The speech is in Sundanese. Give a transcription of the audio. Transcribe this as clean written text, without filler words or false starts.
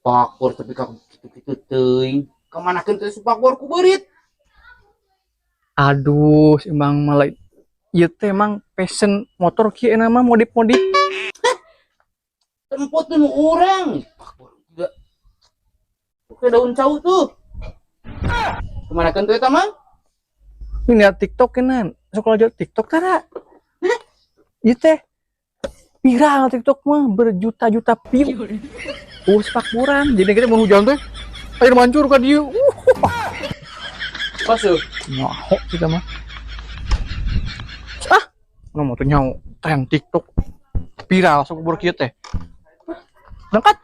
Spakbor tapi ka kitu-kitu teuing. Kamanakeun teh spakbor ku beurit? Aduh, si Mang malah ieu teh emang passion motor kieu mah modif-modif. Tempo tuh nu urang. Spakbor juga. Oke, daun cau tuh. Kamanakeun tuh eta, Mang? Ini lihat TikTok kenan. Sok aja TikTok tara. Ieu teh viral TikTok mah berjuta-juta view. Oh, spakboran. Jadi kita mau hujan teh air mancur ka dieu. Pas tuh. Nyaho kita mah. Ah, nu motor nyaho tren TikTok viral sok bor kieu teh. Berangkat.